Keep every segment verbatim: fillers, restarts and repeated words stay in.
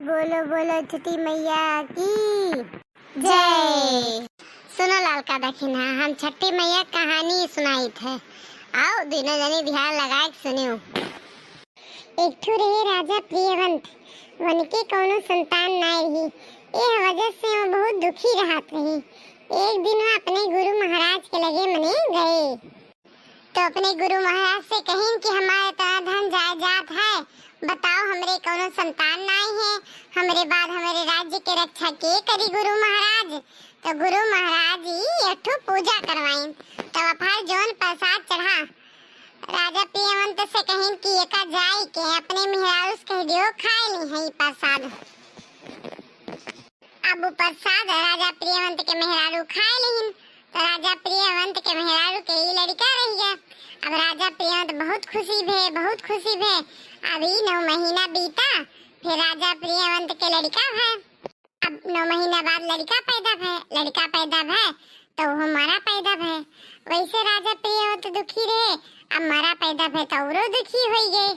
बोलो बोलो छठी मैया की जय। सुनो लालका दखिनहा, हम छठी मैया कहानी सुनाइत है। आओ, दुनो जनी ध्यान लगाए के सुनियो। एक ठो रहे राजा प्रियवंत, वनके कौनो संतान नाय रही। एह वजह से वो बहुत दुखी रहत रही। एक दिन वो अपने गुरु महाराज के लगे मने गए। तो अपने गुरु महाराज से कहिन कि हमार इतना धन जायदाद है, बताओ, हमरे कौनो संतान नाई है, हमरे बाद हमरे राज्य के रक्षा के करी गुरु महाराज? तो गुरु महाराज जी एक ठो पूजा करवाइन। तब अपहर जौन प्रसाद चढ़ा, राजा प्रियवंत से कहिन कि एका जाई के अपने मेहरारू से कह दियो, खाए ली है ई प्रसाद। अब उ प्रसाद राजा प्रियवंत के मेहरारू खाए लिहिन, तो राजा प्रियवंत के मेहरारू के ई लड़िका रह गया। अब राजा प्रियवंत बहुत खुशी भे, बहुत खुशी भे। अब ई नौ महीना बीता, फिर राजा प्रियवंत के लड़िका भे। अब नौ महीना बाद लड़िका पैदा भे, लड़िका पैदा भे, तो वो मारा पैदा भे। वैसे राजा प्रियवंत दुखी रहे, अब मारा पैदा भे, तो औरो दुखी होई गए।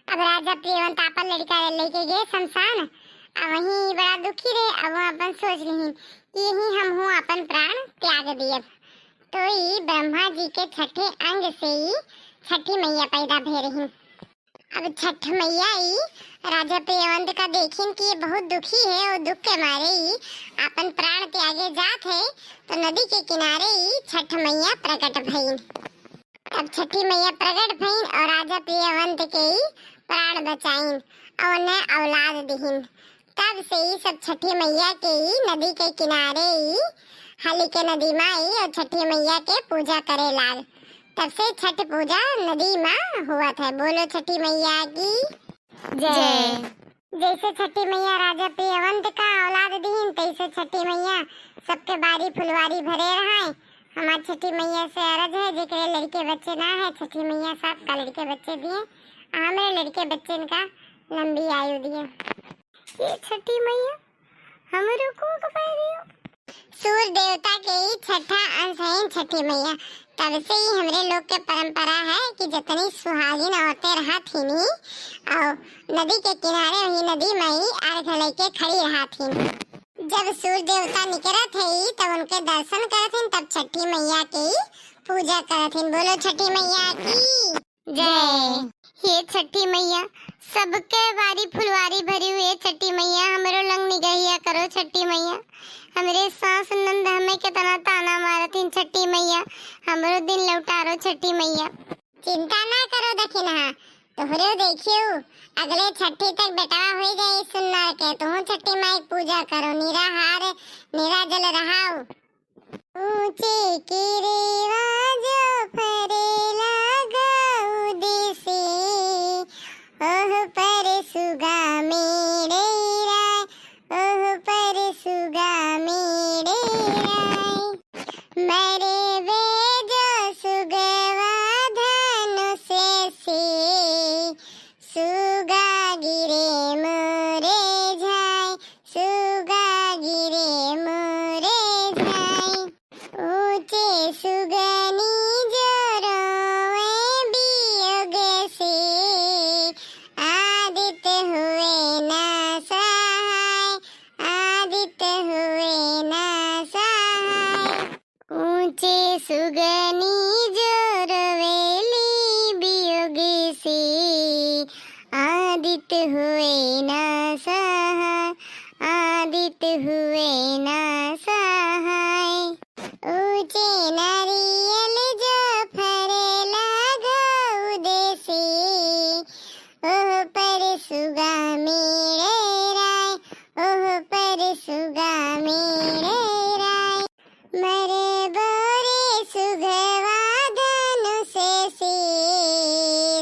अब राजा प्रियवंत आपन लड़िका लेके गए शमशान। अब वहीं बड़ा दुखी रहे। अब वो अपन सोच लिहिन कि यहीं हम हूँ अपन प्राण त्याग दियब। तो ई ब्रह्मा जी के छठे अंग से ही छठी मैया पैदा भे रही। अब छठ मैया ई राजा प्रियवंत का देखिन कि ये बहुत दुखी है और दुख के मारे ई अपन प्राण त्यागे जात है। तो नदी के किनारे ई छठ मैया प्रकट भई। तब छठी मैया प्रकट भईन और राजा प्रियवंत के ई प्राण बचाइन और उन्हें औलाद दिहिन। तब से ई सब छठी मैया के ई नदी के किनारे ई हली के नदी मा ई और छठी मैया के पूजा करे लाग। तब से छठ पूजा नदी मा हुआ था। बोलो छठी मैया की जय। जैसे छठी मैया राजा प्रियवंत का औलाद दीन, तैसे छठी मैया सबके बारी फुलवारी भरे रहाय। हमार छठी मैया से अरज है, जेकरे लड़के बच्चे ना है, छठी मैया सबका लड़के बच्चे दिए, आ हमरे लड़के बच्चन का लंबी आयु दिए। ये छठी मैया हमरो को खपाए दियो। सूर्य देवता के ही छठा अंश है छठी मैया। तब से ही हमरे लोग के परंपरा है कि जितनी सुहागिन औरतें रहत हिनी और नदी के किनारे वही नदी में ही अर्घ लेके खड़ी रहत हिन। जब सूर्य देवता निकरत है तब उनके दर्शन करत हिन, तब छठी मैया के ही पूजा करत हिन। बोलो छठी मैया की जय। हे छठी मैया, सबके बारी फुलवारी भरी हुई है छठी मैया, हमरो लंग निगहिया करो छठी मैया। हमरे सास नंद हमें कितना ताना मारत हिन छठी मैया, हमरो दिन लौटारो छठी मैया। चिंता ना करो दखिनहा, तोहरे देखियो अगले छठी तक बेटवा हो जाए सुन्नर के। तुहू छठी माई के पूजा करो, निराहार निराजल रहाओ। ऊंचे के रेवा जो फरेला गऊ देसे, ओह पर सुगा मेड़े राय, ओह पर सुगा मेड़े राय। मरे बे जो सुगवा धनुष से, सुगा गिरे मोरे झाय, सुगा गिरे मोरे झाय। ऊंचे सुगनी जो रोवे वियोग से, आदित हुए ना सहाय, आदित हुए ना सहाय। ऊंचे सुगनी जो रोवेली वियोग से, आदित हुए ना सहाय, आदित हुए ना सहाय। ऊंचे नारियल जो फरेला गऊ देसे, ओह पर सुगा मेड़े राय, ओह पर सुगा मेड़े राय। मरे बोरे सुगवा धनुष से,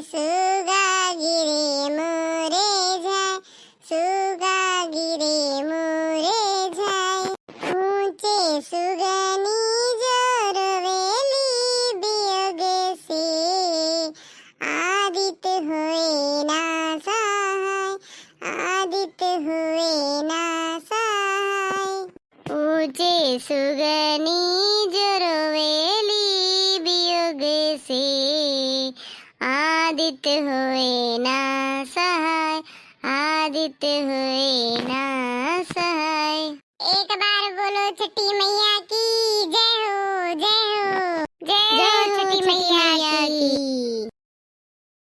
सुगा गिरे मोरे झाय, सुगा गिरे मोरे झाय। ऊंचे सुगनी जो रोवेली वियोग से, आदित हुए ना सहाय, आदित हुए ना सहाय। ऊंचे सुगनी जो रोवेली वियोग से, आदित हुए ना सहाय, आदित हुए एक बार बोलो छठी मैया की।